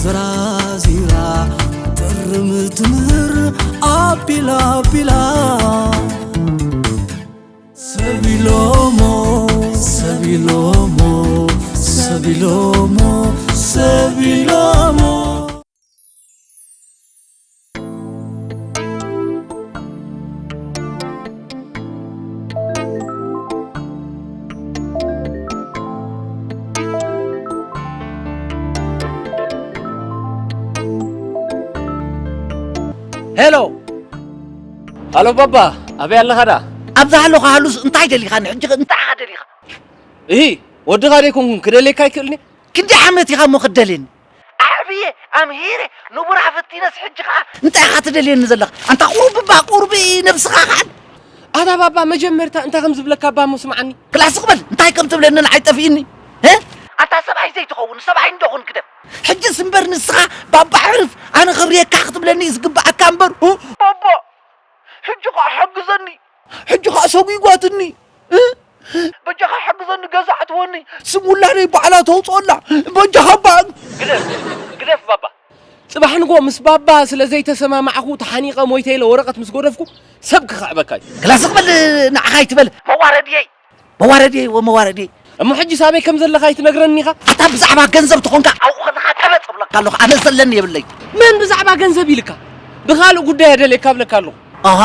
ዝራዚራ ጥርም ትምህር ኣቢላ ኣቢላ ሰቢሎሞ ሰቢሎሞ ሰቢሎሞ ሰቢሎሞ ሄሎ ሃሎ ባባ ኣበይ ኣለኻ ዳ ኣብዛ ሃለኻ ሃሉስ እንታይ ደሊኻኒ ሕጂ እንታይ ኢኻ ደሊኻ እሂ ወድኻ ደይኮንኩን ክደልየካ ኣይክእልኒ ክንደይ ዓመት ኢኻ እሞ ክትደልየኒ ኣዕብየ ኣምሂረ ንቡራ ፈቲነስ ሕጂ ኸዓ እንታይ ኢኻ ትደልየኒ ዘለኻ ኣንታ ቁሩብ እባ ቁሩብ ነብስኻ ኸዓል ኣታ ባባ መጀመርታ እንታይ ከም ዝብለካ እባ እሞ ስምዓኒ ክላስ ክበል እንታይ ከም ትብለኒ ንዓይ ጠፊእኒ ኣታ ሰብኣይ ዘይትኸውን ሰብኣይ እንደኹን ግደፍ ሕጅስ እምበር ንስኻ ባባ ሕርፍ ኣነ ኸብርየካ ክትብለኒ እዩ ዝግብኣካ እምበር ባባ ሕጂ ኸዓ ሓግዘኒ ሕጂ ኸዓ ሰጒጓትኒ በጃኻ ሓግዘኒ ገዛ ኣትወኒ ስም ውላደይ ባዕላ ተውፅኦላ በጃኻ እባ ግደፍ ግደፍ ባባ ፅባሕ ንጎ ምስ ባባ ስለ ዘይተሰማማዕኹ ተሓኒቐ ሞይተ ኢለ ወረቐት ምስ ጎደፍኩ ሰብ ክኽዕበካ እዩ ክላስ ክበል ንዓኻ ይትበል መዋረድየይ መዋረድየይ ወመዋረድየይ እሞ ሕጂ ሳበይ ከም ዘለኻ ኣይትነግረኒ ኢኻ ኣታ ብዛዕባ ገንዘብ ተኾንካ ኣብኡ ከለኻ ቀበፅ እብለካ ኣለኹ ኣነ ዘለኒ የብለይ መን ብዛዕባ ገንዘብ ኢልካ ብኻልእ ጉዳይ ኣደልየካ እብለካ ኣለኹ ኣሃ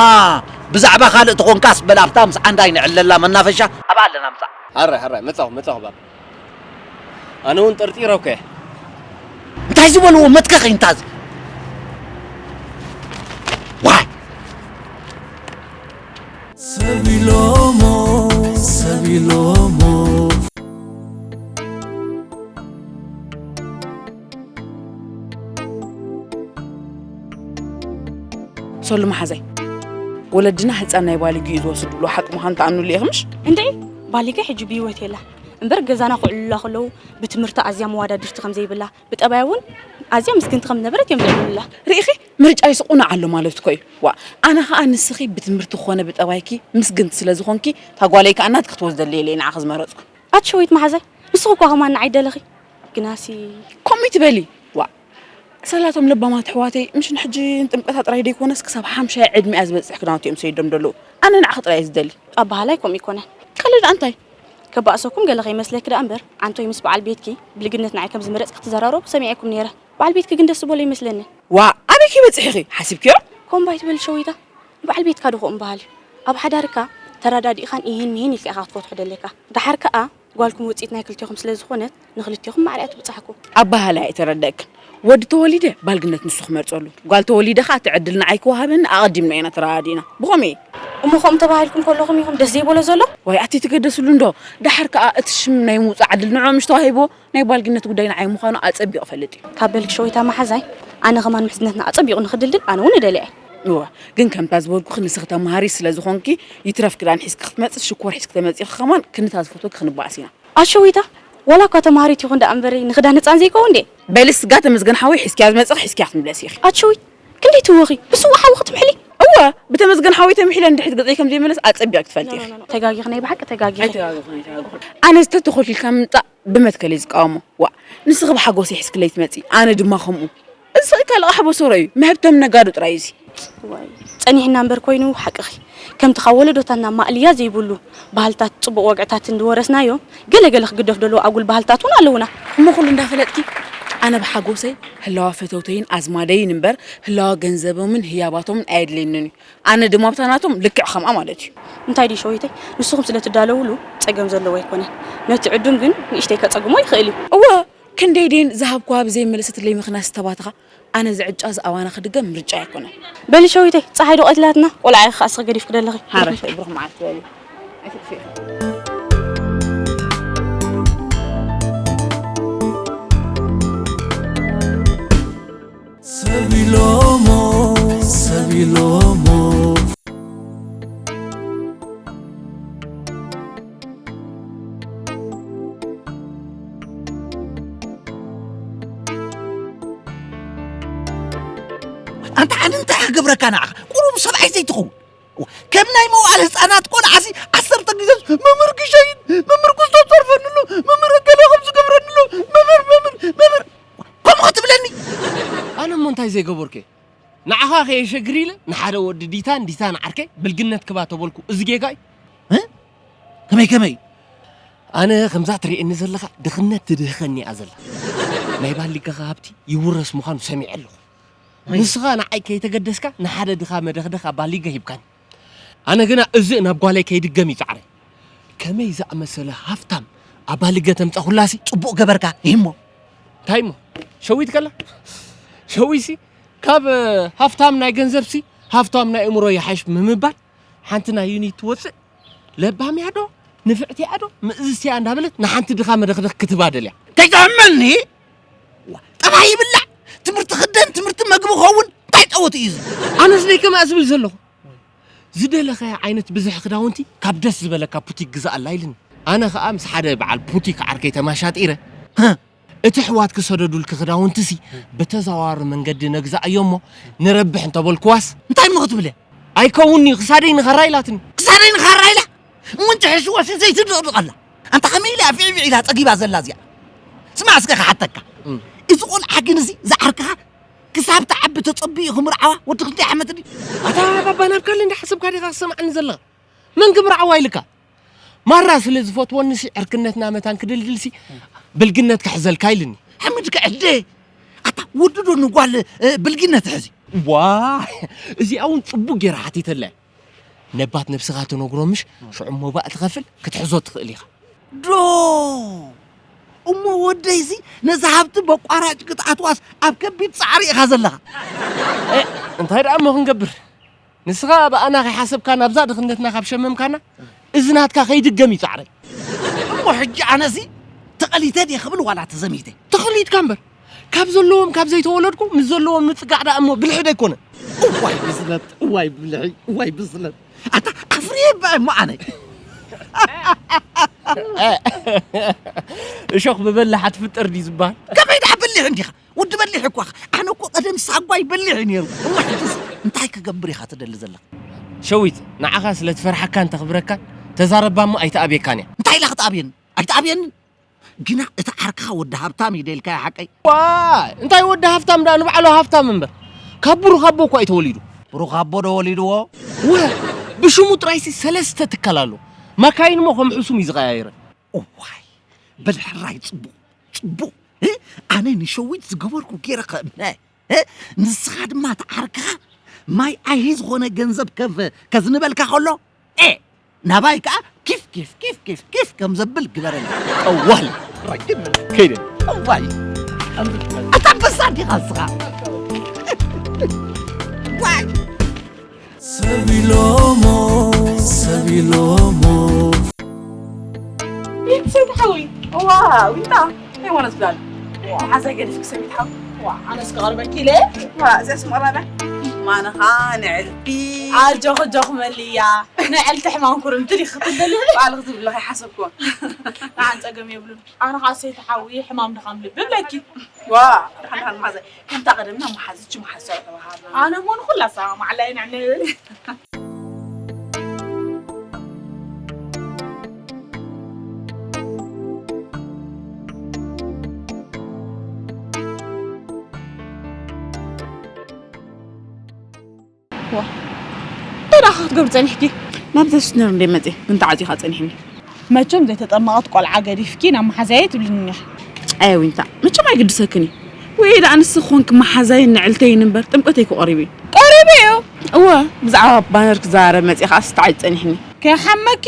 ብዛዕባ ካልእ ተኾንካስ በል ኣብታ ምስ ዓንዳይ ንዕለላ መናፈሻ ኣብኣ ኣለና ምፃእ ሕራይ ሕራይ መፃኹ መፃኹ ባባ ኣነ እውን ጠርጢረኩ እየ እንታይ ዝበልዎ መትከኺ እንታዚ ዋይ ሰቢሎሞ ሰቢሎሞ ሶሎ መሓዛይ ወለድና ህፃን ናይ ባሊጉ እዩ ዝወስድሉ ሓቂ ምዃኑ ተኣምኑሉ ኢኽምሽ እንድዒ ባሊጋ ሕጂ ብህይወት የላ እምበር ገዛና ክዕልሉላ ከለዉ ብትምህርታ ኣዝያ መዋዳድርቲ ከም ዘይብላ ብጠባያ እውን ኣዝያ ምስግንቲ ከም ዝነበረት እዮም ዘእምኑላ ርኢኺ ምርጫ ይስቑና ኣሎ ማለት እኮ እዩ ዋ ኣነ ኸኣ ንስኺ ብትምህርቲ ክኾነ ብጠባይኪ ምስግንቲ ስለ ዝኾንኪ ታጓለይ ከኣ ናትኪ ክትወስደለይ ኢለ ንዓኺ ዝመረፅኩ ኣቲ ሸዊት መሓዛይ ንስኺ እኳ ከማን ንዓይ ደለኺ ግናሲ ከምኡ ይትበሊ ዋ ሰላቶም ለባማት ኣሕዋተይ ምሽ ንሕጂ ንጥምቀታ ጥራይ ደይኮነስ ክሳብ ሓምሻይ ዕድሚኣ ዝበፅሕ ክዳውንቲ እዮም ሰይዶም ደለዉ ኣነ ንዓኺ ጥራይ እየ ዝደሊ ኣበሃላይ ከምኡ ይኮነን ካልእ ደኣ እንታይ ከባእሰኩም ገለ ከይመስለኪ ደኣ እምበር ኣንቶይ ምስ በዓል ቤትኪ ብልግነት ንዓይ ከም ዝመረፅኪ ክትዘራረቡ ሰሚዐኩም ነይረ በዓል ቤትኪ ግን ደስ ዝበሎ ይመስለኒ ዋእ ኣበይ ከይበፅሕ ኢኺ ሓሲብክዮ ኮምባይ ትበሊ ሸዊታ ንበዓል ቤትካ ዶ ከምኡ በሃል እዩ ኣብ ሓዳርካ ተረዳዲእኻን ኢሂን ምሂን ኢልካ ኢኻ ክትፈትሖ ደለካ ደሓር ከኣ ጓልኩም ውፅኢት ናይ ክልቴኹም ስለ ዝኾነት ንኽልቴኹም ማዕረ እያ ትብፅሓኩም ኣበሃላይ ኣይተረደእክን ወዲ ተወሊደ ባልግነት ንሱ ክመርፀሉ ጓል ተወሊደ ከዓ እቲ ዕድል ንዓይ ክወሃበኒ ኣቐዲምና ኢና ተረዳዲእና ብኸመይ እሞ ከምኡ ተባሂልኩም ከለኹም ኢኹም ደስ ዘይበሎ ዘሎ ዋይ ኣቲ ትገደስሉ እንዶ ደሓር ከዓ እቲ ሽም ናይ ምውፃእ ዕድል ንዕኡ ምሽ ተዋሂብዎ ናይ ባልግነት ጉዳይ ንዓይ ምዃኑ ኣፀቢቑ ፈልጥ እዩ ካብ በልኪ ሸዊታ መሓዛይ ኣነ ከማን ምሕዝነትና ኣፀቢቑ ንኽድልድል ኣነ እውን እደልያ እየ እወ ግን ከምታ ዝበልኩኺ ንስኺ ተምሃሪት ስለ ዝኾንኪ ይትረፍ ክዳን ሒዝኪ ክትመፂ ሽኮር ሒዝኪ ተመፂኺ ከማን ክንታ ዝፈትወኪ ክንበኣስ ኢና ኣሸዊታ ዋላ እኳ ተምሃሪት ይኹን ደኣ እምበሪ ንኽዳን ህፃን ዘይከውን ድየ በሊ ስጋ ተመስገን ሓወይ ሒዝኪያ ዝመፅኺ ሒዝኪያ ክትምለሲ ኢኺ ኣሸዊት ክንደይ ትወኺ ብስውእ ሓዊ ክትምሕሊ እወ ብተመስገን ሓወይ ተምሒለ እንድሕት ገፀይ ከምዘይመለስ ኣፀቢቕ ክትፈልጢ ኢኺ ተጋጊኺ ናይ ብሓቂ ተጋጊኺ ኣነ ዝተተኾልኪልካ ምምፃእ ብመትከል እየ ዝቃወሞ። ዋእ ንስኺ ብሓጎስ የሕስክለይ ትመፂ ኣነ ድማ ከምኡ። እዚ ስቕ ኢልካ ልቓሕ ቦሶሮ እዩ። መሀብተም ነጋዶ ጥራይ እዩ እዚ። ዋይ ፀኒሕና እምበር ኮይኑ ሓቅኺ። ከምቲ ካብ ወለዶታትና ማእልያ ዘይብሉ ባህልታት ፅቡቕ ወግዕታትን ዝወረስናዮ ገለ ገለ ክግደፍ ደለዎ ኣጉል ባህልታት እውን ኣለውና። እሞ ኩሉ እንዳፈለጥኪ ኣነ ብሓጎሰይ ህላወ ፈተውተይን ኣዝማደይን እምበር ህላወ ገንዘቦምን ህያባቶምን ኣየድልየንን እዩ። ኣነ ድማ ኣብታ ናቶም ልክዕ ከምኣ ማለት እዩ። እንታይ ድዩ ሸዊተይ ንስኹም ስለ ትዳለውሉ ጸገም ዘለዎ ኣይኮነን። ነቲ ዕዱም ግን ንእሽተይ ከጸግሞ ይኽእል እዩ። እወ ክንደይ ደይን ዝሃብክዋ ብዘይ መለሰትለይ ምኽንያት ዝተባተኻ ኣነ እዚ ዕጫ እዚ ኣባና ክድገም ምርጫይ ኣይኮነን። በሊ ሸዊተይ ጸሓይ ዶ ቀትላትና ቆልዓ ኢኺ ከኣ እስኺ ገዲፍኪ ደለኺ። ሓረሽ ብሩኽ መዓልቲ በሊ። ሰብ ኢሎሞ ሰብ ኢሎሞ ኣንታ ዓዲ እንታይ ክገብረካ ንዓኻ ቁሩብ ሰብኣይ ዘይትኸውን ከም ናይ መዋእለ ህፃናት ቆልዓሲ ዓሰርተ ግዜ መምህር ግሸይን መምህር ኩስቶ ዝፀርፈንሉ መምህር ገለ ከም ዝገብረንሉ መምህር መምህር መምህር ከምኡ ትብለኒ? ኣነ እሞ እንታይ ዘይገበርኩ? ንዓኻ ከየሸግር ኢለ ንሓደ ወዲ ዲታን ዲታን ዓርከይ ብልግነት ክባ ተበልኩ። እዚ ጌጋ እዩ። እ? ከመይ ከመይ? ኣነ ከምዛ ትርእየኒ ዘለኻ ድኽነት ትድህኸኒ እያ ዘላ። ናይ ባሊጋኻ ሃብቲ ይውረስ ምዃኑ ሰሚዐ ኣለኹ። ንስኻ ንዓይ ከይተገደስካ ንሓደ ድኻ መደኽደኽ ኣባሊገ ሂብካኒ። ኣነ ግና እዚ ናብ ጓለይ ከይድገም ይጻዕረ። ከመይ ዝኣመሰለ ሃፍታም ኣባሊገ ተምጻኹላሲ ጽቡቕ ገበርካ። ይህሞ እንታይ እሞ ሸዊት ከላ ሸዊሲ ካብ ሃፍታም ናይ ገንዘብሲ ሃፍታም ናይ እምሮ ይሓይሽ ብምባል ሓንቲ ናይ ዩኒት ትወፅእ ለባም ያዶ ንፍዕቲ ያዶ ምእዝስቲ ያ እንዳበለት ንሓንቲ ድኻ መደኽደኽ ክትባደል እያ። ከይትሕመኒ። ጠባይ ይብላዕ፣ ትምህርቲ ክደን፣ ትምህርቲ መግቢ ኸውን። እንታይ ጠወት እዩ እዚ? ኣነስ ደይ ከማእ ዝብል ዘለኹ ዝደለኸ ዓይነት ብዝሕ ክዳውንቲ ካብ ደስ ዝበለካ ፑቲክ ግዛኣላ ኢልኒ። ኣነ ኸዓ ምስ ሓደ በዓል ፑቲክ ዓርከይ ተማሻጢረ እቲ ኣሕዋት ክሰደዱልኪ ክዳውንትሲ ብተዘዋዋሪ መንገዲ ነግዛኣዮ እሞ ንረብሕ እንተበልክዋስ እንታይ እሞ ክትብል እያ? ኣይከውንን'ዩ ክሳደይ ንኻራ ኢላትኒ። ክሳደይ ንኻራ ኢላ እሞ እንተሕሽዋሲ ዘይትድቕድቐላ ኣንታ ከመይ ኢላ እያ ፊዕፊዕ ኢላ ጸጊባ ዘላ እዚኣ? ስማዕ እስከ ክሓተካ እዚ ቖልዓ ግን እዚ ዝዓርክኻ ክሳብ ትዓቢ ተጸቢኡ ክምርዓዋ ወዲ ክንደይ ዓመት ድዩ? ኣታ ባባ ናብ ካልእ እንዳሓሰብካ ዲኻ ክሰምዓኒ ዘለኻ? መን ክምርዓዋ ኢልካ? ማራ ስለ ዝፈትወኒሲ ዕርክነትና መታን ክድልድልሲ ብልግነት ክሕዘልካ ኢልኒ። ሓምድ ክዕደ ኣታ ወዲ ዶ ንጓል ብልግነት ሕዚ? ዋ እዚኣ እውን ጽቡቅ ገይራ ሓቲተላ። ነባት ነብስኻ ትነግሮ ምሽ ሽዑ ሞባእ ትኸፍል ክትሕዞ ትኽእል ኢኻ። ዶ እሞ ወደይሲ ነዚ ሃብቲ በቋራጭ ክትኣትዋስ ኣብ ከቢድ ጻዕሪ ኢኻ ዘለኻ። እንታይ ደኣ እሞ ክንገብር? ንስኻ ብኣና ከይሓሰብካ ናብዛ ድኽነትና ካብ ሸመምካና፣ እዚ ናትካ ከይድገም እዩ ጻዕረይ። እሞ ሕጂ ኣነሲ ተቐሊተ ድየ ክብል ዋላ ተዘሚተ? ተቐሊትካ እምበር፣ ካብ ዘለዎም ካብ ዘይተወለድኩ ምስ ዘለዎም ምጽጋዕ ደኣ እሞ ብልሒ ዶ ኣይኮነን? እዋይ ብስለት፣ እዋይ ብልሒ፣ እዋይ ብስለት። ኣታ ኣፍርየ እባ እሞ ኣነ። እሾኽ ብበላሓ ትፍጠር ድዩ ዝበሃል? ከመይ ደኣ በሊሕ እንዲኻ? ወዲ በሊሕ እኳ ኣነ እኮ ቀደም ሳጓይ በሊሕ እዩ ነይሩ። እሞ ሕጅስ እንታይ ክገብር ኢኻ ትደሊ ዘለኻ? ሸዊት ንዓኻ ስለ ትፈርሓካን ተኽብረካን ተዛረባ እሞ ኣይትኣብየካን እያ። እንታይ ኢላ ክትኣብየኒ? ኣይትኣብየኒ። ግና እቲ ዓርክኻ ወዲ ሃብታም እዩ ደልካዮ ሓቀይ? ዋይ እንታይ ወዲ ሃፍታም ደኣ ንባዕሉ ሃፍታም እምበር ካብ ብሩኽ ኣቦ እኳ እዩ ተወሊዱ። ብሩኽ ኣቦ ዶ ወሊድዎ? ወ ብሽሙ ጥራይሲ ሰለስተ ትካል ኣሎ። ማካይን እሞ ከም ሕሱም እዩ ዝቐያይረ። እዋይ በል ሕራይ ጽቡቕ ጽቡቕ ኣነ ንሸዊት ዝገበርኩ ገይረ ከእምነ ንስኻ ድማ ተዓርክኻ ማይ ኣይሂ ዝኾነ ገንዘብ ከፍ ከዝንበልካ ከሎ ኤ ናባይ ከዓ ኪፍ ኪፍ ኪፍ ኪፍ ኪፍ ከም ዘብል ግበረኒ። ጠዋል ከይደ ዋይ ኣታ ኣንበሳ ዲኻ ንስኻ ዋይ ሰብ ኢሎሞ ሰብ ኢሎሞ ቤተሰብ ሓወይ ዋ ዊንታ ናይ ዋና ትብላል ሓዛ ገድፍ ክሰብ ይትሓው ዋ ኣነስ ክቐርበኪ ኢለ ዋ እዚያስ መቐራርያ ማነኻ ንዕልቲ ኣጆኽ ኣጆኽ መልያ ንዕልቲ ሕማም ኩርምቲ ዲኺ ክትብሊ ባዕልኺ ዝብለኺ ሓሰብኩ ንዓን ጸገም የብሉን ኣነ ኸዓ ሰይቲ ሓዊ ሕማም ድኻም ልቢ ብለኪ ዋ ድሓን ድሓን መሓዘ ከምታ ቀደምና መሓዝች መሓሰብ ተባሃልና ኣነ ሞን ኩላ ሰማማዕላይ ንዕነ ይብል እንታይ ደኣ ክትገብሪ ጸኒሕኪ? ናብዛ ሽነር እንደ መጽየ ግን ተዓጺኻ ጸኒሕኒ። መቸም ዘይተጠመቐት ቆልዓ ገዲፍኪ ናብ መሓዛየ ትብልኒ ኒኺ። ኣየ ዊንታ፣ መቸም ኣይግድሰክን እዩ። ወይ ደኣ ንስኺ ኮንኪ መሓዛይን ንዕልተይን እምበር ጥምቀተይ እኮ ቀሪቡ እዩ። ቀሪቡ እዩ? እወ፣ ብዛዕባ ባነር ክዘራረብ መጽየ ከኣ ስተዓይ ጸኒሕኒ። ከይሓመኪ።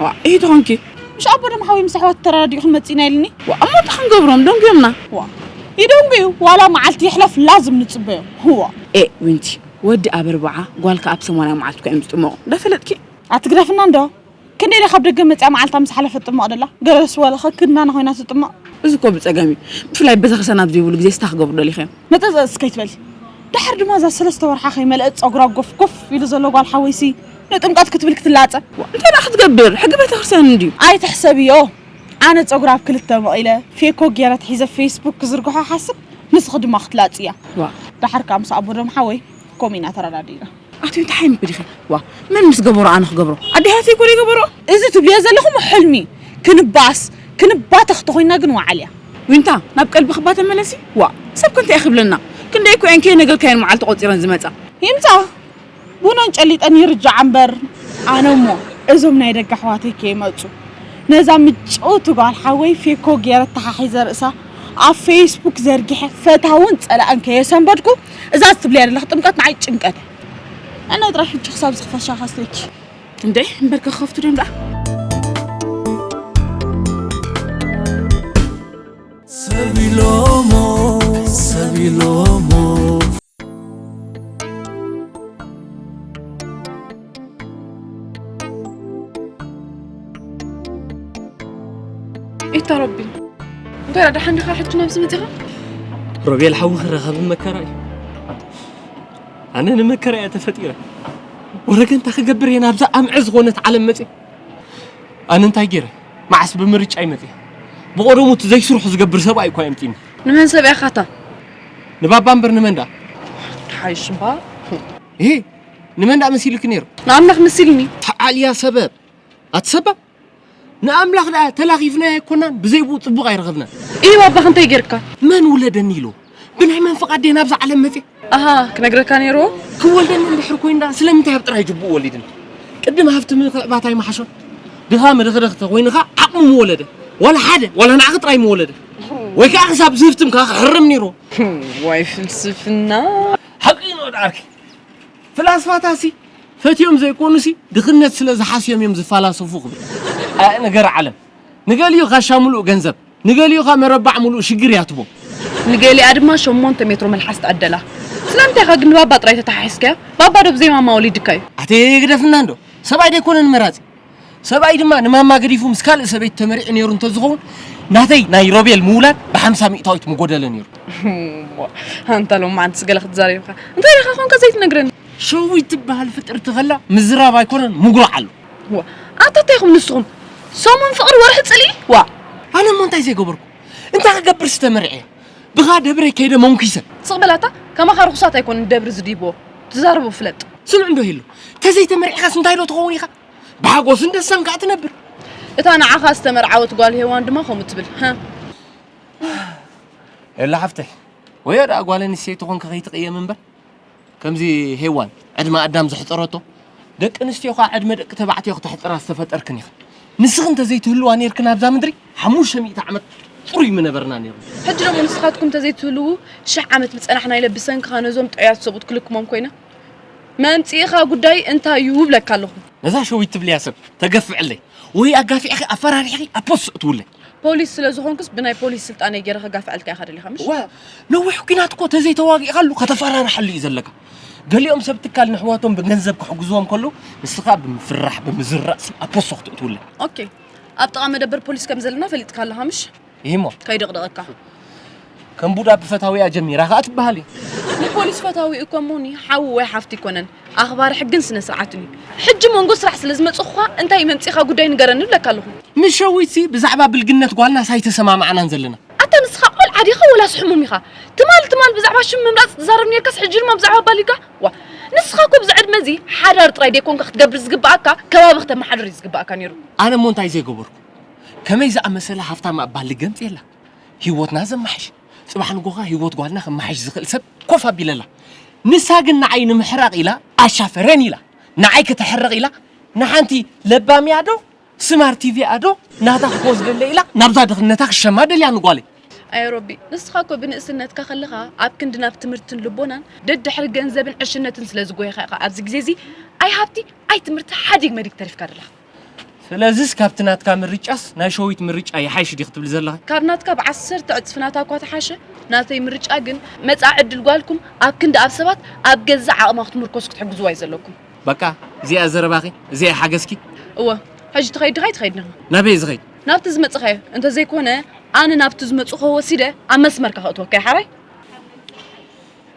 ዋ፣ ኢሂ ትኾንኪ። ምሽ ኣቦ ደም ሓወይ ምስ ኣሕዋት ተራዲኡ ክንመጽእ ኢና ኢልኒ። ዋ፣ እሞ እንታይ ክንገብሮም ደንጉዮምና። ዋ፣ ይደንጉዩ። ዋላ መዓልቲ ይሕለፍ ላዝም ንጽበዮ። ዋ። ኤ ዊንቲ፣ ወዲ ኣብ ኣርብዓ ጓል ከኣ ኣብ ሰማንያ መዓልቲ እኮ እዮም ዝጥመቑ። ዳፈለጥኪ? ኣትግደፍና እንዶ። ክንደይ ኢለ ካብ ደገ መጽያ መዓልታ ምስ ሓለፈት ጥመቕ ደላ። ገለስ ወለ ኸክድናና ኮይና ትጥመቕ። እዚ እኮ ብጸገም እዩ። ብፍላይ ቤተክርስትያን ኣብ ዘይብሉ ግዜ ስታ ክገብሩ ደሊኸዮም። መጠዘ እስከ ይትበል። ድሓር ድማ እዛ ሰለስተ ወርሓ ከይመልአት ጸጉራ ጎፍ ጎፍ ኢሉ ዘሎ ጓል ሓወይሲ ንጥምቀት ክትብል ክትላጸ። እንታይ ደኣ ክትገብር? ሕጊ ቤተክርስትያን እንድዩ። ኣይትሕሰብዮ። ኣነ ጸጉራ ኣብ ክልተ መቒለ ፌኮ ጌረ ትሒዘ ፌስቡክ ክዝርግሖ ሓስብ ንስኺ ድማ ክትላጽያ። ዋ። ድሓር ከኣ ምስ ኣቦ ደም ሓወይ ከምኡ ኢና ተረዳዲእና። ኣቲ እንታይ ምብዲኺ ዋ መን ምስ ገበሮ ኣነ ክገብሮ ኣዴ ሃተይ ኮደ ገበሮ እዚ ትብልዮ ዘለኹም ሕልሚ ክንባስ ክንባተኽ ተኾይና ግን ወዓል እያ ዊንታ ናብ ቀልቢ ክባ ተመለሲ ዋ ሰብ ክንታይ ክብለና? ክንደይ እኮ እየን ከይነገርካየን መዓልቲ ቆጺረን ዝመጻ። ይምጻ። ቡነን ጨሊጠን ይርጃዓ እምበር። ኣነ እሞ እዞም ናይ ደገ ኣሕዋተይ ከይመጹ ነዛ ምጭውቲ ጓል ሓወይ ፌኮ ገይረ ተሓሒዘ ርእሳ ኣብ ፌስቡክ ዘርጊሐ ፈታውን ጸላእን ከየሰንበድኩ እዛ ትብልያ ዘለኺ ጥምቀት ንዓይ ጭንቀት። ኣነ ጥራይ ሕጂ ክሳብ ዝኽፈሻ ከስትኪ። እንዴ እምበር ከኸፍቱ ድዮም ደኣ? ሰብ ኢሎሞ ሰብ ኢሎሞ ኢታ ረቢ እንታይ ደኣ ደሓን ዲኻ ሕጂ ናብዚ መጺኻ? ሮቤል ሓዊ ክረኸብ መከራ እዩ። ኣነ ንመከራ እየ ተፈጢረ። ወረገ እንታይ ክገብር እየ ናብዛ ኣምዐ ዝኾነት ዓለም መፅየ? ኣነ እንታይ ገይረ? መዓስ ብምርጫ ይመፅየ? ብቐደሙ እቲ ዘይስርሑ ዝገብር ሰብኣይ እኳ የምፅኒ። ንመን ሰብ እያ ካታ? ንባባ እምበር ንመን ደኣ? ሓይሽ እምባ። ይሄ ንመን ደኣ መሲልክ ነይሩ? ንኣምላኽ መሲልኒ። ተዓልያ ሰበብ ኣትሰባ ንኣምላኽ ደኣ ተላኺፍናዮ ኣይኮናን፣ ብዘይ ብኡ ጽቡቕ ኣይረኸብናን። ኢሂ ባባ ክንታይ ጌርካ? መን ውለደኒ ኢሉ? ብናይ መን ፍቓድ ድየ ናብዛ ዓለም መጽየ? ኣሃ ክነግረካ ነይርዎ። ክወልደኒ እንድሕር ኮይኑ ደኣ ስለምንታይ ኣብ ጥራይ ጅቡኡ ወሊድኒ? ቅድም ሃብቲ ምኽዕባት ኣይምሓሾን? ድኻ መደኽደኽ ተኾይኑ ኸኣ ዓቕሙ ምወለደ። ዋላ ሓደ፣ ዋላ ንዓኺ ጥራይ ምወለደ። ወይ ከኣ ክሳብ ዝህፍትም ከኣ ክሕርም ነይርዎ። ዋይ ፍልስፍና። ሓቂ ኢዩ ወዲ ዓርኪ። ፍላስፋታሲ ፈትዮም ዘይኮኑሲ ድኽነት ስለ ዝሓስዮም እዮም ዝፈላሰፉ ክብል። ኣእ ነገር ዓለም። ንገሊኡ ኻሻ ሙሉእ ገንዘብ፣ ንገሊኡ ኸ መረባዕ ሙሉእ ሽግር ያትቦ። ንገሊኣ ድማ ሸሞንተ ሜትሮ መልሓስ ትዕደላ። ስለምንታይ ኢኻ ግን ንባባ ጥራይ ተተሓሒዝካዮ? ባባ ዶ ብዘይ ማማ ወሊድካ እዩ? ኣተ ግደፍና እንዶ። ሰብኣይ ደይኮነን መራጺ። ሰብኣይ ድማ ንማማ ገዲፉ ምስ ካልእ ሰበይቲ ተመሪዑ ነይሩ እንተዝኸውን ናተይ ናይ ሮቤል ምውላድ ብሓምሳ ሚእታዊት ምጎደለ ነይሩ። ኣንታ ሎማዓንትስ ገለ ክትዛረብ ኢኻ። እንታይ ዲኻ ኮንካ ዘይትነግረኒ? ሸዊት ትበሃል ፍጥርቲ ከላ ምዝራብ ኣይኮነን ምጉራዕ ኣሎ። ዋ ኣታ እንታይ ኢኹም ንስኹም? ሰሙን ፍቕሪ ወርሒ ጽልኢ? ዋ ኣነ እሞ እንታይ ዘይገበርኩ? እንታይ ክገብርስ ተመሪዐ? ብኻ ደብረይ ከይደ መንኩሰ። ስቕ በል ኣታ ከማኻ ርኹሳት ኣይኮኑን ደብሪ ዝድይብዎ። ትዛረቦ ፍለጥ። ስምዕ እንዶ ሄሉ ተዘይተመሪዕኻስ እንታይ ዶ ትኸውን ኢኻ? ብሓጎስን ደስታን ከኣ ትነብር። እታ ንዓኻ ዝተመርዓወት ጓል ሄዋን ድማ ከምኡ ትብል። ሃ። ኤላ ሓፍተይ፣ ወዮ ደኣ ጓል ኣንስተይቲ ኾንኪ ከይትቕየሚ እምበር፣ ከምዚ ሄዋን ዕድመ ኣዳም ዘሕጸረቶ፣ ደቂ ኣንስትዮ ኸኣ ዕድመ ደቂ ተባዕትዮ ክተሕጽራ ዝተፈጠርክን ኢኽን። ንስኺ እንተዘይትህልዋ ኔርክን ኣብዛ ምድሪ፣ ሓሙሽተ ሚእቲ ዓመት ጽሩይ ምነበርና ኔርና። ሕጂ ደሞ ንስኻትኩም እንተዘይትህልዉ፣ ሽሕ ዓመት ምጸናሕና ኢለ ብሰንክኻ ነዞም ጥዑያት ሰብኡት ክልክሞም ኮይነ። መምጽኢኻ ጉዳይ እንታይ እዩ እብለካ ኣለኹ። ነዛ ሸዊት ትብልያ ሰብ ተገፍዕለይ ወይ ኣጋፊዕኺ ኣፈራሪሕኺ ኣብ ፖስት እትውለይ። ፖሊስ ስለ ዝኾንክስ ብናይ ፖሊስ ስልጣነይ ገይረ ከጋፍዐልካ ኢኻ ደሊኻ ምሽ? ዋ ነዊሕ ኲናት እኮ ተዘይተዋጊእኻሉ ከተፈራርሓሉ እዩ ዘለካ። ገሊኦም ሰብ ትካል ንሕዋቶም ብገንዘብ ክሕግዝዎም ከለዉ ንስኻ ብምፍራሕ ብምዝራእ ኣብ ፖስት ክትእትውለይ። ኦኬ ኣብ ጥቓ መደበር ፖሊስ ከም ዘለና ፈሊጥካ ኣለኻ ምሽ? ይሂሞ። ከይደቕደቐካ። ከም ቡዳ ብፈታዊኣ ጀሚራ ኸኣ ትበሃል እዩ። ንፖሊስ ፈታዊ እኮ እሞኒ ሓው ወይ ሓፍቲ ኣይኮነን፣ ኣኽባሪ ሕግን ስነ ስርዓትን እዩ። ሕጂ መንጎ ስራሕ ስለ ዝመጽኹኻ እንታይ መምጺኻ ጉዳይ ንገረኒ እብለካ ኣለኹ። ምስ ሸዊትሲ ብዛዕባ ብልግነት ጓልናስ ኣይተሰማማዕናን ዘለና። ኣታ ንስኻ ቆልዓ ዲኻ ወላስ ሕሙም ኢኻ? ትማል ትማል ብዛዕባ ሽም ምምራጽ ትዛረብ ኔርካስ ሕጂ ድማ ብዛዕባ ባሊጋ? ዋ ንስኻ እኮ ብዚ ዕድመ እዚ ሓዳር ጥራይ ደይኮንካ ክትገብር ዝግብኣካ ከባቢ ክተመሓድር እዩ ዝግብኣካ ኔሩ። ኣነ እሞ እንታይ ዘይገበርኩ? ከመይ ዝኣመሰለ ሃፍታም ኣባል ልገምጽ የላ። ህይወትና ዘማሕሽ፣ ጽባሕ ንጎኻ ህይወት ጓልና ከማሕሽ ዝኽእል ሰብ ኮፍ ኣቢለላ። ንሳ ግን ንዓይ ንምሕራቕ ኢላ ኣሻፈረን ኢላ። ንዓይ ከተሕርቕ ኢላ ንሓንቲ ለባም እያ ዶ ስማርት ቲቪ እያ ዶ ናታ ክትወስደለይ ኢላ ናብዛ ድኽነታ ክሸማ ደልያ ንጓለይ። ኣየ ሮቢ፣ ንስኻ እኮ ብንእስነትካ ከለኻ ኣብ ክንዲ ናብ ትምህርትን ልቦናን ደድሕሪ ገንዘብን ዕሽነትን ስለ ዝጎየኻ ኢኻ ኣብዚ ግዜ እዚ ኣይ ሃብቲ ኣይ ትምህርቲ ሓዲግ መዲግ ተሪፍካ ደለኻ። ስለዚስ ካብቲ ናትካ ምርጫስ ናይ ሸዊት ምርጫ ይሓይሽ ድዩ ክትብሊ ዘለኺ? ካብ ናትካ ብዓሰርተ ዕጽፊ ናታ እኳ ተሓሸ፣ ናተይ ምርጫ ግን መጻኢ ዕድል ጓልኩም ኣብ ክንዲ ኣብ ሰባት ኣብ ገዛእ ዓቕማ ክትምርኮሱ ክትሕግዝዋ እዩ ዘለኩም። በቃ እዚኣ ዘረባኺ፣ እዚኣ ሓገዝኪ። እወ፣ ሕጂ ትኸይድ ዲኻ ኣይትኸይድን ኢኻ? ናበይ ዝኸይድ? ናብቲ ዝመጽኻዮ፣ እንተዘይኮነ ኣነ ናብቲ ዝመጽኹ ወሲደ ኣብ መስመርካ ከእትወካ እየ ሓራይ።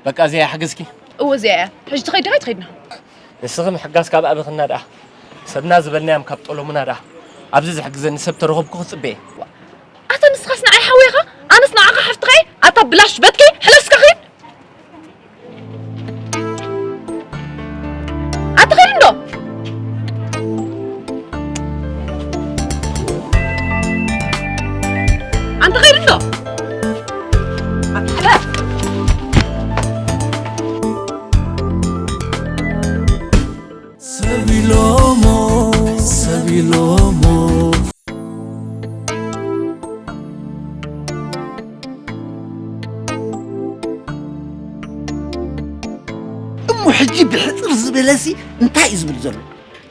በቃ እዚኣ እያ ሓገዝኪ? እወ እዚኣ እያ። ሕጂ ትኸይድ ዲኻ ኣይትኸይድን ኢኻ? ንስኺ ምሕጋዝ ካብ ኣበኽና ደኣ፣ ሰብና ዝበልናዮም ካብ ጠለሙና ደኣ፣ ኣብዚ ዝሕግዘኒ ሰብ ተረኸብኩ ክጽበ እየ። ኣታ ንስኻስ ንዓይ ሓወይ ኢኻ፣ ኣነስ ንዓኻ ሓፍትኻ እየ። ኣታ ብላሽ በትኪ ሕለፍ እስከ ኺድ። ኣታ ኺድ እንዶ። ኣንታ ኺድ እንዶ። ኣታ ሕለፍ። ኢሎሞ። እሞ ሕጂ ብሕጽር ዝበለሲ እንታይ እዩ ዝብል ዘሎ?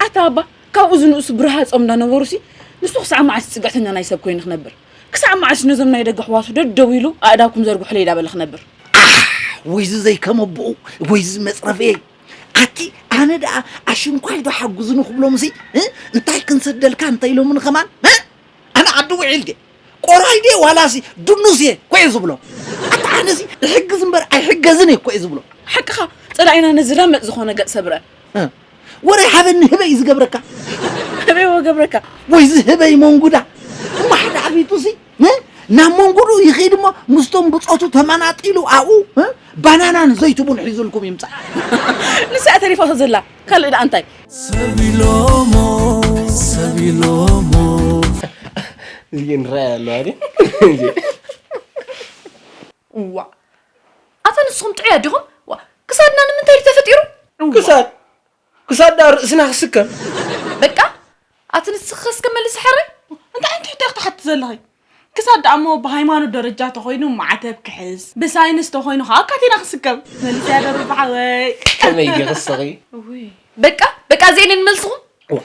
ኣታ ኣባ፣ ካብኡ ዝንእሱ ብረሃጾም እንዳነበሩሲ፣ ንሱ ክሳዕ መዓስ ጽግዕተኛ ናይ ሰብ ኮይኑ ክነብር? ክሳዕ መዓስ ነዞም ናይ ደገ ኣሕዋቱ ደደው ኢሉ ኣእዳውኩም ዘርግሑለይ እንዳበለ ክነብር? ኣሕ፣ ወይዚ ዘይከመ ኣቦኡ፣ ወይዚ መጽረፈየ። ኣቲ ኣነ ደኣ ኣሽንኳይ ዶ ሓጉዝኒ ክብሎምሲ፣ እ? እንታይ ክንሰደልካ እንተ ኢሎምኒ ከማን፣ እ? ኣነ ዓዲ ውዒል ድየ? ቆራይ ድየ ዋላሲ ድኑስ እየ እኮ እየ ዝብሎ። ኣታ ኣነሲ ይሕግዝ እምበር ኣይሕገዝን እየ እኮ እየ ዝብሎ። ሓቅኻ፣ ጸላኢና ነዚ ላመጥ ዝኾነ ገጽ ሰብ ርአ። እ፣ ወረ ሓበኒ ህበይ እዩ ዝገብረካ። ህበይ ወገብረካ። ወይ ዝህበይ መንጉዳ። እሞ ሓደ ዓቢቱሲ፣ እ፣ ናብ መንጉዱ ይኸይድ እሞ ምስቶም ብጾቱ ተመናጢሉ ኣብኡ፣ እ፣ ባናናን ዘይትቡን ሒዙልኩም ይምጻእ። ንሳ እያ ተሪፋቶ ዘላ። ካልእ ደኣ እንታይ? ሰብ ኢሎሞ፣ ሰብ ኢሎሞ። እዚ እንረኣይ ኣሎ ኣይደል? እዋ፣ ኣታ ንስኹም ጥዑያት ዲኹም? ዋ፣ ክሳድና ንምንታይ እዩ ተፈጢሩ? ክሳድ፣ ክሳድ ደኣ ርእስና ክስከም። በቃ፣ ኣቲ ንስኺ እስከ መልሲ ሕራይ። እንታይ ዓይነት ሕቶ ኢኺ ትሓቲ ዘለኺ? ክሳድ ደኣ እሞ ብሃይማኖት ደረጃ ተኾይኑ ማዕተብ ክሕዝ፣ ብሳይንስ ተኾይኑ ከዓ ካቴና ክስከም። መሊሰያ ዶ ሩባ ሓወይ? ከመይ ጌርኺ እስኺ? ውይ። በቃ፣ በቃ፣ እዚኤን እየን መልስኹም? ዋ፣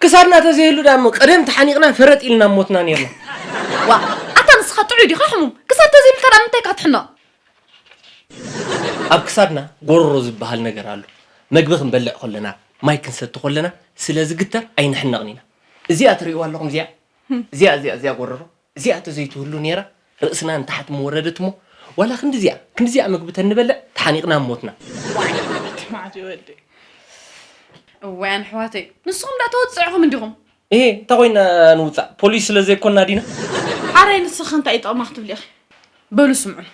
ክሳድና ተዘይህሉ ደኣ እሞ ቀደም ተሓኒቕና ፈረጥ ኢልና ሞትና ኔርና። ዋ፣ ኣታ ንስኻ ጥዑይ ዲኻ ሕሙም? ክሳድ ተዘይብልካ ደኣ ምንታይ ኢኻ ትሕነቕ? ኣብ ክሳድና ጎረሮ ዝበሃል ነገር ኣሎ። መግቢ ክንበልዕ ከለና፣ ማይ ክንሰቲ ከለና ስለ ዝግተር ኣይንሕነቕን ኢና። እዚኣ ትርእይዋ ኣለኹም፣ እዚኣ? እዚኣ፣ እዚኣ፣ እዚኣ ጎረሮ፣ እዚኣ ተዘይትህሉ ነይራ፣ ርእስና ንታሕቲ ምወረደት እሞ፣ ዋላ ክንድዚኣ፣ ክንድዚኣ መግቢ ተንበልዕ፣ ተሓኒቕና ሞትና። ዋይ፣ እቲ ማዕት ይወዲ። እዋይ፣ ኣሕዋተይ፣ ንስኹም ደኣ ተወጽዕኹም እንዲኹም? እሄ፣ እንታይ ኮይና ንውጻእ? ፖሊስ ስለ ዘይኮንና ዲና? ሓራይ ንስኺ እንታይ ይጠቕማ ክትብሊ ኢኺ? በሉ ስምዑ፣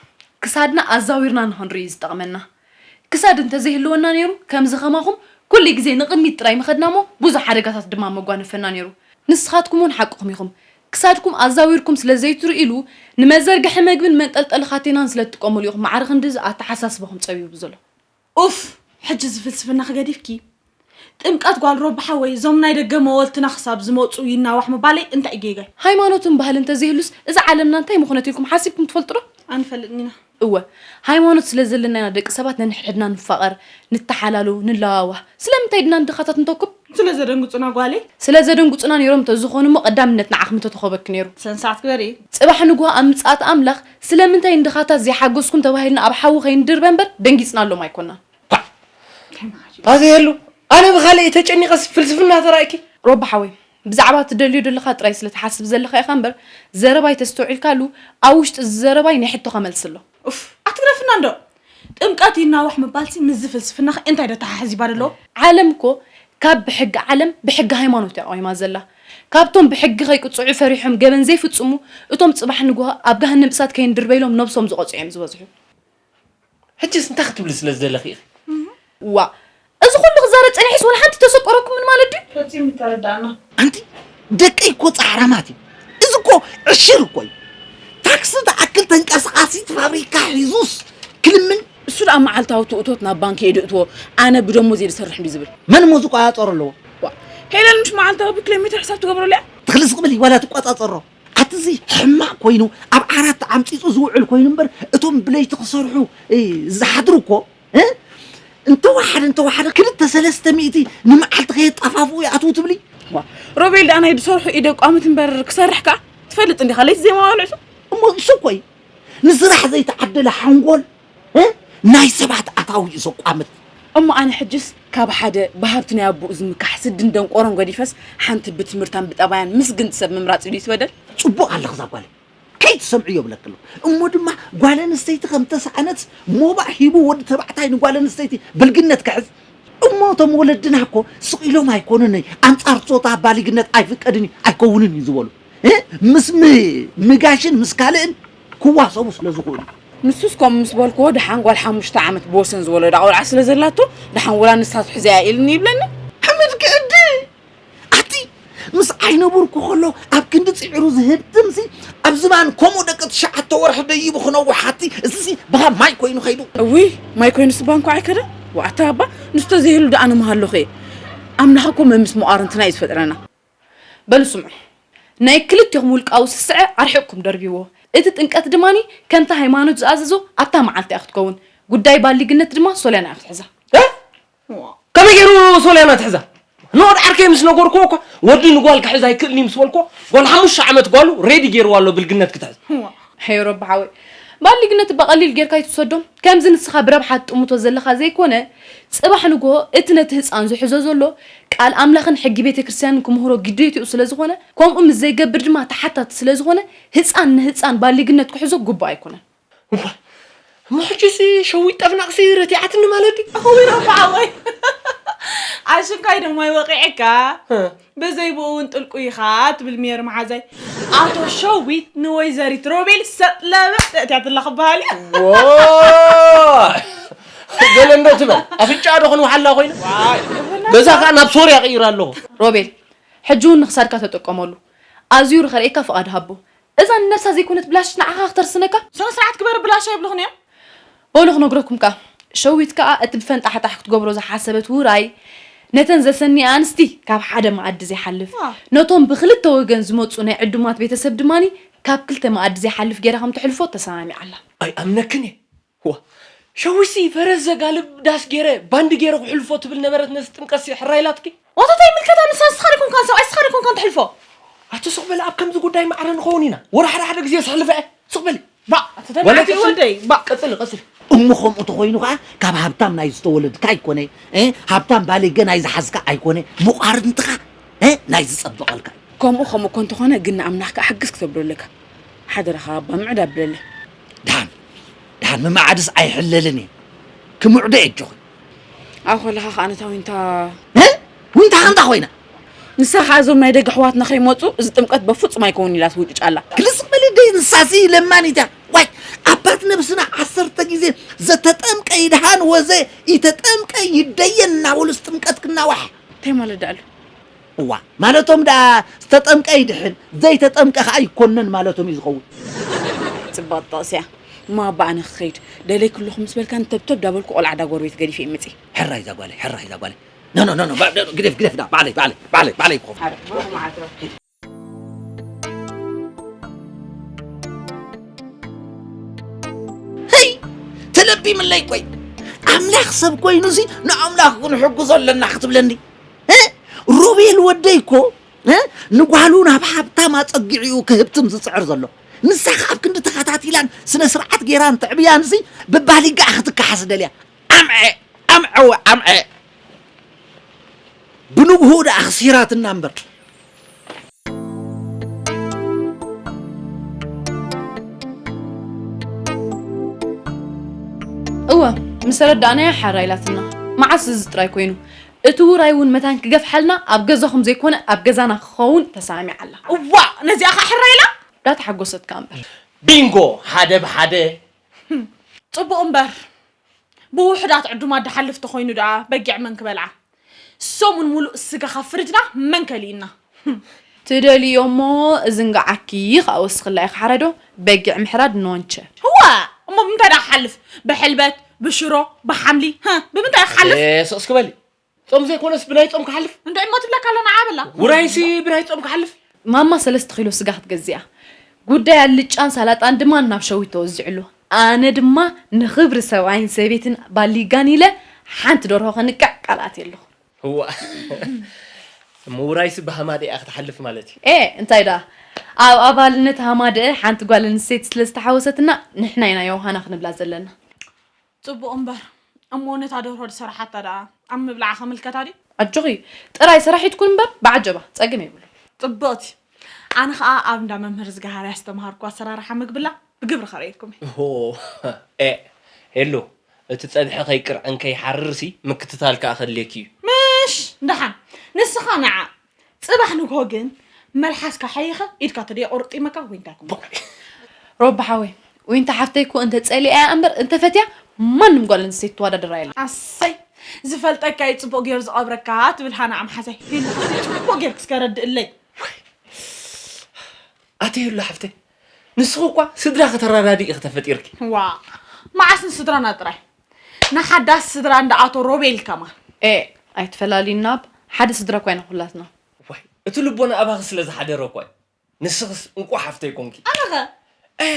ክሳድና ኣዛዊርና ንኽንርኢ እዩ ዝጠቕመና። ክሳድ እንተዘይህልወና ነይሩ፣ ከምዚ ከማኹም ኩሉ ግዜ ንቕድሚት ጥራይ ምኸድና እሞ፣ ብዙሕ ሓደጋታት ድማ መጓነፈና ነይሩ። ንስኻትኩም እውን ሓቅኹም ኢኹም። ክሳድኩም ኣዛዊርኩም ስለ ዘይትርእይሉ፣ ንመዘርግሒ መግብን መንጠልጠሊ ካቴናን ስለ ትጥቀሙሉ ኢኹም ማዕረ ክንድዚ ኣተሓሳስባኹም ጸቢቡ ዘሎ። ኡፍ፣ ሕጂ እዚ ፍልስፍናኺ ገዲፍኪ። ጥምቀት ጓል ሮቢ ሓወይ፣ እዞም ናይ ደገ መወልትና ክሳብ ዝመጹ ይናዋሕ ምባለይ እንታይ እዩ ጌጋይ? ሃይማኖትን ባህልን እንተዘይህሉስ እዛ ዓለምና እንታይ ምኾነት ኢልኩም ሓሲብኩም ትፈልጡ ዶ? ኣይንፈልጥን ኢና። እወ፣ ሃይማኖት ስለ ዘለና ኢና ደቂ ሰባት ነንሕድሕድና ንፋቐር፣ ንተሓላሎ፣ ንለዋዋህ። ስለምንታይ ድና ንድኻታት ንተኩብ? ስለ ዘደንግጹና ጓለይ። ስለ ዘደንግጹና ነይሮም እንተዝኾኑ እሞ ቀዳምነት ንዓኽም ምተተኾበኪ ነይሩ። ሰንሳዕት ግበሪ። ጽባሕ ንግሆ ኣብ ምጽኣት ኣምላኽ ስለምንታይ ንድኻታት ዘይሓገዝኩም ተባሂልና ኣብ ሓዊ ከይንድርበ እምበር ደንጊጽናሎም ኣይኮናን። ኳዕ! እንታይ ማለት እዩ? ኣዘየሉ፣ ኣነ ብኻልእ ተጨኒቐስ ፍልስፍና ተራእኪ? ሮባ ሓወይ፣ ብዛዕባ ትደልዮ ዘለኻ ጥራይ ስለ ትሓስብ ዘለኻ ኢኻ እምበር፣ ዘረባይ ተስተውዒልካሉ፣ ኣብ ውሽጢ እዚ ዘረባይ ናይ ሕቶኻ መልሲ ኣሎ። ኡፍ፣ ኣትግደፍና እንዶ። ጥምቀት ይናዋሕ ምባልሲ ምስዚ ፍልስፍናኺ እንታይ ደተሓሕዝ ይባል ኣለዎ? ዓለም እኮ ካብ ብሕጊ ዓለም ብሕጊ ሃይማኖት እያ ቆይማ ዘላ። ካብቶም ብሕጊ ከይቅጽዑ ፈሪሖም ገበን ዘይፍጽሙ፣ እቶም ጽባሕ ንግሆ ኣብ ገሃነም እሳት ከይንድርበ ኢሎም ነብሶም ዝቐጽዑ እዮም ዝበዝሑ። ሕጅስ እንታይ ክትብሊ ስለ ዝደለኺ ኢኺ? ዋ፣ እዚ ኩሉ ክዛረብ ጸኒሕስ ወላ ሓንቲ ተሰቆረኩምን ማለት ድዩ? ፈጺሙ ይተረዳእና። ኣንቲ ደቀይ እኮ ጻዕራማት እዩ። እዚ እኮ ዕሽር እኮ እዩ። ታክሲ ትኣክል ተንቀሳቓሲት ፋብሪካ ሒዙስ ክልምን። እሱ ደኣ መዓልታዊ ትእቶት ናብ ባንኪ እየ ድእትዎ፣ ኣነ ብደሞዝ እየ ዝሰርሕ እንድዩ ዝብል። መን እሞ ዝቆጻጸሮ ኣለዎ? ዋ፣ ሄለን ምሽ መዓልታዊ ብኪሎ ሜትር ሕሳብ ትገብረሉ እያ? ትኽልስ ቅብል ዋላ ትቆጻጸሮ? ኣቲ እዚ ሕማቕ ኮይኑ ኣብ ዓራት ዓምጺጹ ዝውዕል ኮይኑ እምበር እቶም ብለይቲ ክሰርሑ፣ እ፣ ዝሓድሩ እኮ፣ እ፣ እንተወሓደ፣ እንተወሓደ ክልተ ሰለስተ ሚእቲ ንመዓልቲ ከየጣፋፍኡ ይኣትዉ ትብሊ? ዋ፣ ሮቤል ደኣ ናይ ዝሰርሑ ኢደ ቋምት እምበር ክሰርሕ ከኣ ትፈልጥ እንዲኻ? ለይቲ ዘይመዋልዕቱ? እሞ እሱ እኮ እዩ። ንስራሕ ዘይተዓደለ ሓንጎል፣ እ፣ ናይ ሰባት ኣታዊ እዩ ዘቋምት። እሞ ኣነ ሕጅስ ካብ ሓደ ብሃብቲ ናይ ኣቦኡ ዝምካሕ ስድን ደንቆሮን ገዲፈስ ሓንቲ ብትምህርታን ብጠባያን ምስግንቲ ሰብ ምምራጽ ድዩ ትበደል? ጽቡቕ ኣለኺ እዛ ጓለይ። ከይትሰምዕዮ እብለኪ ኣለኹ። እሞ ድማ ጓል ኣንስተይቲ ከም ተሳእነት ሞባእ ሂቡ ወዲ ተባዕታይ ንጓል ኣንስተይቲ ብልግነት ክሕዝ። እሞ እቶም ወለድና እኮ ስቕ ኢሎም ኣይኮኑን ኣንጻር ጾታ ባሊግነት ኣይፍቀድን እዩ ኣይከውንን እዩ ዝበሉ። እ? ምስ ም-፣ ምጋሽን ምስ ካልእን ክዋሰቡ ስለ ዝኽእሉ። ንሱስ ከምኡ ምስ በልክዎ ደሓን ጓል ሓሙሽተ ዓመት ብወሰን ዝወለዳ ቆልዓ ስለ ዘላቶ ደሓን ወላ ንሳ ትሕዘያ ኢልኒ ይብለኒ። ሓመድ ክእዲ! ኣቲ ምስ ኣይነብርኩ ከሎ ኣብ ክንዲ ጽዕሩ ዝህብትምሲ ኣብ ዝባን ከምኡ ደቂ ትሽዓተ ወርሒ ደይቡ ክነውሕ ኣቲ እዚሲ ብኻ ማይ ኮይኑ ኸይዱ። እውይ ማይ ኮይኑ ስባ እንኳ ኣይከደ። ዋዕታ ኣባ ንሱ ተዘይህሉ ደኣ ንምሃለኹ እየ። ኣምላኽ እኮ መምስ መቋርንትና እዩ ዝፈጥረና። በሉ ስምዑ፣ ናይ ክልቴኹም ውልቃዊ ስስዐ ኣርሒቕኩም ደርብይዎ። እቲ ጥምቀት ድማኒ ከምቲ ሃይማኖት ዝኣዘዞ ኣብታ መዓልቲ እያ ክትከውን። ጉዳይ ባሊግነት ድማ ሶልያና እያ ክትሕዛ። እ? ከመይ ገይሩ ሶልያና ትሕዛ? ንወድ ዓርከይ ምስ ነገርኩዎ እኳ ወዲ ንጓል ክሕዝ ኣይክእልኒ ምስ በልኩዎ፣ ጓል ሓሙሽተ ዓመት ጓሉ ሬዲ ገይርዋ ኣሎ ብልግነት ክትሕዝ። ሄይ ሮቢ ሓወይ፣ ባሊግነት እባ ቀሊል ጌርካ ኣይትውሰዶ። ከምዚ ንስኻ ብረብሓ ትጥምቶ ዘለኻ ዘይኮነ፣ ጽባሕ ንግሆ እቲ ነቲ ህጻን ዝሕዞ ዘሎ ቃል ኣምላኽን ሕጊ ቤተ ክርስቲያንን ክምህሮ ግዴትኡ ስለ ዝኾነ፣ ከምኡ ምስ ዘይገብር ድማ ተሓታቲ ስለ ዝኾነ፣ ህጻን ንህጻን ባሊግነት ክሕዞ ግቡእ ኣይኮነን። እዋ፣ እሞ ሕጂሲ ሸዊት ጠፍናቕሲ ረቲዓትኒ ማለት ድዩ? እውይ ሮቢ ሓወይ፣ ኣሽንኳይ ድማ ይወቂዐካ። እ። በዘይ ብኡ እውን ጥልቁ ኢኻ ትብል ሜሪ መሓዛይ። ኣቶ ሸዊት ንወይዘሪት ሮቤል ሰጥ ለበጥ እትያትላ ክበሃል እዩ። ዎ! ገለ እንዶ ትበል። ኣፍንጫ ዶ ክንውሓላ ኮይና? ዋይ፣ በዛ ከዓ ናብ ሶርያ ቀይራ ኣለኹ። ሮቤል፣ ሕጂ እውን ንኽሳድካ ተጠቀመሉ። ኣዝዩ ርኸርእየካ ፍቓድ ሃቦ። እዛ ንነብሳ ዘይኮነት ብላሽሽ ንዓኻ ክተርስነካ? ስነ ስርዓት ግበር፣ ብላሽ ኣይብልኽን እዮም። በሉ ክነግረኩም ከኣ። ሸዊት ከኣ እቲ ብፈንጣ ሓጣሕ ክትገብሮ ዝሓሰበት ውራይ፣ ነተን ዘሰንያ ኣንስቲ ካብ ሓደ መኣዲ ዘይሓልፍ፣ ዋ። ነቶም ብክልተ ወገን ዝመጹ ናይ ዕዱማት ቤተሰብ ድማኒ ካብ ክልተ መኣዲ ዘይሓልፍ ጌራ ከም ትሕልፎ ተሰማሚዓ ኣላ። ኣይኣምነክን እየ። ዋ፣ ሸዊሲ ፈረስ ዘጋልብ ዳስ ጌረ፣ ባንዲ ጌረ ክሕልፎ ትብል ነበረት ነዚ ጥምቀትሲ ሕራይ ኢላትኪ? ዋታ እንታይ ይምልከታ ንሳ፣ ንስኻ ዲኹም ካን ሰብኣይ፣ ንስኻ ዲኹም ካን ትሕልፎ? ኣቲ ሱቕ በሊ፣ ኣብ ከምዚ ጉዳይ ማዕረ ንኸውን ኢና። ወረ ሓደ ሓደ ግዜ ስሕልፈ እየ። ሱቕ በሊ። ባ፣ ኣቲ ወለ ተባዕትዮ ቀጽሊ። ወደይ፣ ባ። ቀጽሊ፣ ቀጽሊ። እሞ ከምኡ ተኾይኑ ኸዓ ካብ ሃብታም ናይ ዝተወለድካ ኣይኮነ፣ እ? ሃብታም ባሌገ ናይ ዝሓዝካ ኣይኮነ፣ መቋርንትኻ፣ እ? ናይ ዝጸበቐልካ እዩ። ከምኡ ከምኡ እኮ እንተኾነ ግን ንኣምላኽ ከኣ ሕግዝ ክተብሎ ኣለካ። ሓደራኻ ኣባ ምዕድ ኣብለለ። ደሓን፣ ደሓን ምምዓድስ ኣይሕለልን እየ። ክምዕዶ እየ ኣጆኺ። ኣብ ከለኻ ከኣ ነታ ዊንታ እ? ዊንታ ከ እንታይ ኮይና? ንሳ ከኣ እዞም ናይ ደገ ኣሕዋትና ከይመጹ እዚ ጥምቀት በፍጹም ኣይከውን ኢላ ትውጭጭ ኣላ። ግልጽ በሊ ደይ ንሳሲ ለማኒት እያ። ዋይ ኣባት ነብስና ዓሰርተ ግዜ ዘተጠምቀ ይድሃን ወዘ ኢተጠምቀ ይደየን እናበሉስ ጥምቀት ክናዋሕ። እንታይ ማለት ደኣ ኣሎ? እዋ ማለቶም ደኣ ዝተጠምቀ ይድሕን ዘይተጠምቀ ከኣ ይኮነን ማለቶም እዩ ዝኸውን። ጽባቕ ጥቕሲ እያ። እሞ ኣባ ኣነ ክኸይድ ደለይኪ ኣለኹ ምስ በልካኒ ተብተብ ዳበልኩ ቆልዓ ዳ ጎረቤት ገዲፈ እየ መጺእ። ሕራይ እዛ ጓለይ፣ ሕራይ እዛ ጓለይ። ኖ፣ ኖ፣ ኖ፣ ኖ፣ ባ-፣ ኖ፣ ግደፍ፣ ግደፍ፣ ዳ፣ ባዕለይ፣ ባዕለይ፣ ባዕለይ፣ ባዕለይ ክኸፍት። ኣረ፣ ብሩኽ መዓልቲ ረኺብ። ህይ! ተለቢምለይ ቆይ። ኣምላኽ ሰብ ኮይኑሲ ንኣምላኽ ክንሕግዞ ኣለና ክትብለኒ። እ? ሮቤል ወደይ እኮ፣ እ? ንጓሉ ናብ ሃብታም ኣጸጊዑ ክህብትም ዝጽዕር ዘሎ። ንሳ ከኣ ኣብ ክንዲ ተኸታቲላን ስነ ስርዓት ጌራን ተዕብያንሲ ብባሊጋኣ ክትከሓስ ደልያ። ኣምዐ፣ ኣምዐ፣ ኣምዐ። ብንግሆ ደኣ ኣኽሲራትና እምበር። እወ፣ ምስ ተረዳእናያ ሓራ ኢላትና። መዓስ እዚ ጥራይ ኮይኑ? እቲ ውራይ እውን መታን ክገፍሓልና ኣብ ገዛኹም ዘይኮነ ኣብ ገዛና ክኸውን ተሰማሚዓ ኣላ። እዋ፣ ነዚኣ ኸዓ ሕራ ኢላ? ዳተሓጎሰትካ እምበር። ቢንጎ፣ ሓደ ብሓደ። ጽቡቕ እምበር። ብውሑዳት ዕዱማት ድሓልፍ ተኾይኑ ደኣ በጊዕ መን ክበልዓ? ሰሙን ሙሉእ ስጋ ካብ ፍርጅና መን ከሊእና? ትደልዮ እሞ እዝንጋዓኪ ከኣ ወስኽላ ኢኺ ሓራይ ዶ? በጊዕ ምሕራድ ኖንቸ። እዋ፣ እሞ ብምንታይ ደኣ ክሓልፍ? ብሕልበት፣ ብሽሮ፣ ብሓምሊ፣ ህ፣ ብምንታይ ክሓልፍ? ኤ፣ ስቕ እስኪ በሊ። ጾም ዘይኮነስ ብናይ ጾም ክሓልፍ? እንድዒ እሞ ትብለካ ኣላ ንዓ በላ። ውራይሲ ብናይ ጾም ክሓልፍ? ማማ ሰለስተ ኪሎ ስጋ ክትገዝእ እያ። ጉዳይ ኣልጫን ሳላጣን ድማ ናብ ሸዊት ተወዚዑ ኣሎ። ኣነ ድማ ንኽብሪ ሰብኣይን ሰበይትን ባሊጋን ኢለ ሓንቲ ደርሆ ከንቅዕ ቃል ኣትየ ኣለኹ። እዋ። እሞ ውራይሲ ብሃማደኣ ክትሓልፍ ማለት እዩ። ኤ፣ እንታይ ደኣ? ኣብ ኣባልነት ሃማደኣ ሓንቲ ጓል ኣንስተይቲ ስለ ዝተሓወሰትና ንሕና ኢና ዮሃና ክንብላ ዘለና። ጽቡቕ እምበር፣ እሞ ነታ ደርሆ ዝሰራሓታ ደኣ ኣብ ምብላዓ ከምልከታ ድዩ? ኣጆኺ፣ ጥራይ ሰራሒት ኩን እምበር ብዓጀባ ጸገም የብሉን። ጽብቕቲ። ኣነ ኸኣ ኣብ እንዳ መምህር ዝገሃርያ ዝተምሃርኩ ኣሰራርሓ ምግብላ ብግብሪ ከርእየኩም እየ። ኦሆ፣ ኤ፣ ሄሎ፣ እቲ ጸብሒ ከይቅርዕን ከይሓርርሲ ምክትታል ከኣ ከድልየኪ እዩ። ምሽ፣ ደሓን፣ ንስኻ ንዓ። ጽባሕ ንግሆ ግን መልሓስካ ሓይኻ ኢድካ ተደይ ቁርጢመካ ዊንታ ይኩን። ሮቢ ሓወይ፣ ዊንታ ሓፍተይ እኮ እንተ ጸሊኣያ እምበር እንተ ፈትያ ማንም ጓል ኣንስተይቲ ትወዳደራ የለን። ኣሰይ፣ ዝፈልጠካ እዩ ጽቡቕ ገይሩ ዝቐብረካ ትብል ሃና ኣምሓዛይ። ሄሉ ሓፍተይ ጽቡቕ ገይርኪ እስከ ረድእለይ። ኣቲ ሄሉ ሓፍተይ፣ ንስኺ እኳ ስድራ ከተረዳድኢ ኢኺ ተፈጢርኪ። ዋ፣ መዓስ ንስድራና ጥራይ። ንሓዳስ ስድራ እንዳ ኣቶ ሮቤል ከማን። ኤ፣ ኣይትፈላልዩና፣ ሓደ ስድራ እኳ ኢና ኩላትና። ዋይ፣ እቲ ልቦና ኣባኺ ስለ ዝሓደረ እኮ እዩ። ንስኽስ እንቋ ሓፍተይ ኮንኪ። ኣነኸ? እ፣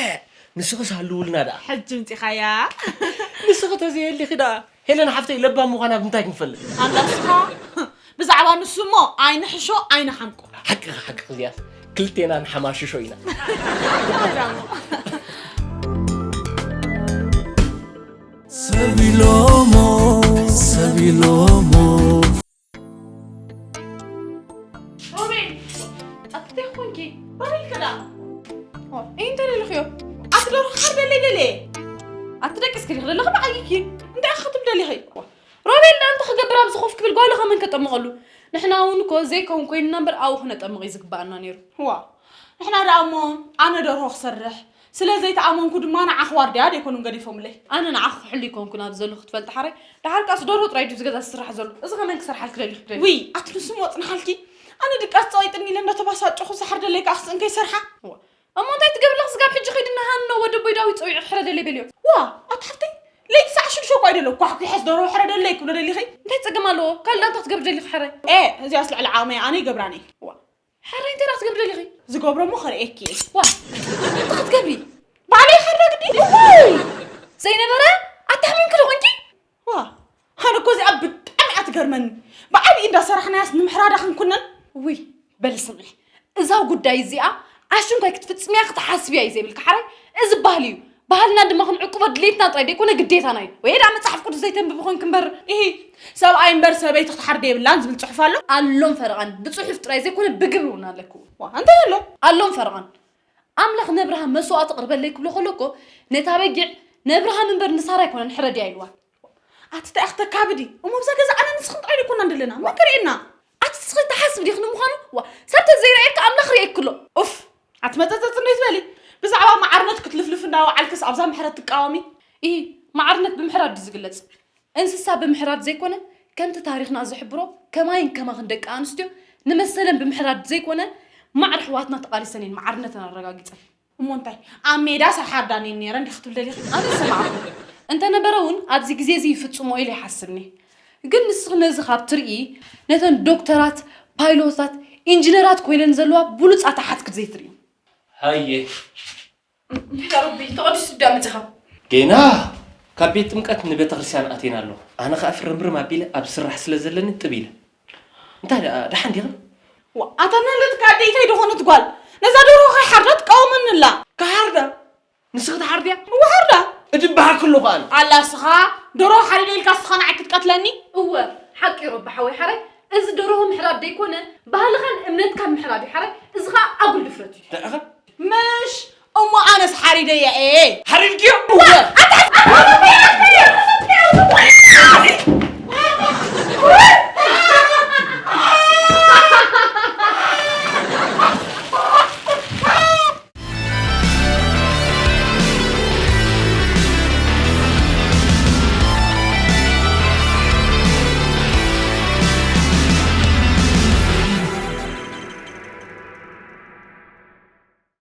ንስኽስ ሃልውልና ደኣ። ሕጂ ምፂኻያ። ንስኺ ተዘየሊኺ ደኣ ሄለን ሓፍተይ ለባም ምዃና ብምንታይ ክንፈልጥ? ኣንዳስኻ ብዛዕባ ንሱ እሞ ኣይንሕሾ ኣይንሓምቆ። ሓቅኺ ሓቅኺ እዚኣስ ክልቴና ንሓማሽሾ ኢና። ሰብ ኢሎሞ ሰብ ኢሎሞ ሮቤል ኣትተይ ኮንኪ ባሪልከ ዳ እንታይ ደለኽዮ ኣትደርኹ ሓር ደለይ ደለየ ኣትደቂስኪ ዲኺ ደለኺ ብዓይኪ እንታይ ክትብል ደሊኺ ሮቤል ዳ እንታይ ክገብር ኣብዚ ኮፍ ክብል ጓሉ ከመን ከጠምቐሉ ንሕና እውን እኮ ዘይከውን ኮይንና እምበር ኣብኡ ክነጠምቕ እዩ ዝግባኣና ነይሩ ዋ ንሕና ደኣ እሞ ኣነ ደርሆ ክሰርሕ ስለ ዘይተኣመንኩ ድማ ንዓኺ ዋርድያ ደይኮኑን ገዲፎምለይ ኣነ ንዓኺ ክሕሉ ይኮንኩ ናብ ዘለኹ ክትፈልጢ ሓራይ ደሓር ከኣስ ደርሆ ጥራይ ድዩ ዝገዛ ዝስራሕ ዘሎ እዚ ከመን ክሰርሓልኪ ደሊኹ ደሊ ውይ ኣቲ ንሱ ሞ ጽንሓልኪ ኣነ ድቃስ ጸቒጥኒ ኢለ እንዳተባሳጨኹ ዝሓርደለይ ከኣ ክስእን ከይሰርሓ እሞ እንታይ ትገብርለኺ ስጋብ ሕጂ ከይዲ ንሃኖ ወደቦይ ዳዊት ጸዊዑ ክሕረደለይ በልዮ ዋ ኣቲ ሓፍተይ ለይቲ ሰዓት ሽዱሽተ እኳ እዩ ደሎ ኳሕኩ ይሐዝ ደርሆ ሕረደለይ ክብሎ ደሊኺ እንታይ ጸገም ኣለዎ ካልእ ዳንታ ክትገብሪ ደሊኺ ሕራይ ኤ እዚኣስ ልዕሊ ዓቕመይ ኣነ ይገብራን እየ ሕራይ እንታይ ደኣ ክትገብሪ ደሊኺ ዝገብሮ እሞ ከርእየኪ እየ ዋ እንታይ ክትገብሪ ባዕለይ ይሓርዳ ግዲ እዋይ ዘይነበረ ኣታሕሚምኪ ዶ ኮንኪ ዋ ኣነ እኮ እዚኣ ብጣዕሚ እያ ትገርመኒ ብዓብዪ እንዳሰራሕናያስ ንምሕራዳ ክንኩነን ውይ በሊ ስምዒ እዛ ጉዳይ እዚኣ ኣሽንኳይ ክትፍፅምያ ክትሓስብያ እዩ ዘይብልካ ሓራይ እዚ ባህሊ እዩ ባህልና ድማ ክንዕቅቦ ድሌትና ጥራይ ደይኮነ ግዴታና እዩ ወይ ደኣ መፅሓፍ ቅዱስ ዘይተንብብ ኮንክ እምበር ኢሂ ሰብኣይ እምበር ሰበይቲ ክትሓርድ የብላን ዝብል ፅሑፍ ኣሎ ኣሎም ፈረቓን ብፅሑፍ ጥራይ ዘይኮነ ብግብሪ እውን ኣለክዎ እንታይ ኣሎ ኣሎም ፈረቓን ኣምላኽ ነብርሃ መስዋዕቲ ቅርበለይ ክብሎ ከሎ እኮ ነታ በጊዕ ነብርሃም እምበር ንሳራ ኣይኮነን ሕረድያ ኢልዋ ኣቲ እንታይ ኣኽተካብዲ እሞ ብዛ ገዛ ኣነ ንስኽን ጥራይ ደይኮና እንደለና መን ከርእየና ኣቲ ንስኺ ተሓስብ ዲኽ ንምዃኑ ዋ ሰብ ተዘይረኣየካ ኣምላኽ ርእየክሎ ኡፍ ኣቲ መፀፀፅ እንዶ ይትበሊ ብዛዕባ ማዓርነት ክትልፍልፍ እንዳወዓልክስ ኣብዛ ምሕረት ትቃወሚ ኢ ማዓርነት ብምሕራት ድዩ ዝግለፅ እንስሳ ብምሕራድ ዘይኮነ ከምቲ ታሪኽና ዝሕብሮ ከማይን ከማኽን ደቂ ኣንስትዮ ንመሰለን ብምሕራድ ዘይኮነ ማዕረ ኣሕዋትና ተቓሊሰን እየን ማዕርነተን ኣረጋጊፀን። እሞ እንታይ ኣብ ሜዳስ ኣይሓርዳን እየን ነይረን ዲኺ ክትብል ደሊኺ? ኣነ ዝሰማዕኩ እንተነበረ እውን ኣብዚ ግዜ እዚ ይፍፅሞ ኢለ ይሓስብ እኒሀ። ግን ንስኺ ነዚ ካብ ትርኢ ነተን ዶክተራት፣ ፓይሎታት፣ ኢንጂነራት ኮይነን ዘለዋ ብሉፃት ኣሓት ክትዘይትርኢ። ሃየ እንዳ ረቢ ተቐዲሱ ድኣ መጺኻ። ጌና ካብ ቤት ጥምቀት ንቤተ ክርስቲያን ኣቲና ኣሎ። ኣነ ኸኣ ፍርምርም ኣቢለ ኣብ ስራሕ ስለ ዘለኒ ጥብ ኢለ። እንታይ ደኣ ደሓን ዲኽን? ዋ ኣታ ናለትካ ኣደይ እንታይ ደኾነት ጓል ነዛ ደርሆ ከይሓርዳ ትቃወመኒ ኣላ። ክሓርዳ ንስኺ ትሓርድያ? እወ ሓርዳ። እድበሃኪ ኣለኹ ኣነ። ኣላ እስኻ ደርሆ ሓሪደ ኢልካ እስኻ ንዓይ ክትቀትለኒ? እወ ሓቂ እዩ ረቢ ሓወይ ሓራይ እዚ ደርሆ ምሕራድ ደይኮነ ባህልኻን እምነትካን ምሕራድ እዩ ሓራይ እዚ ኸዓ ኣጉል ድፍረት እዩ። እንታይ ኢኻ? ምሽ እሞ ኣነስ ሓሪደያ እየ። ሓሪድክዮ? እወ።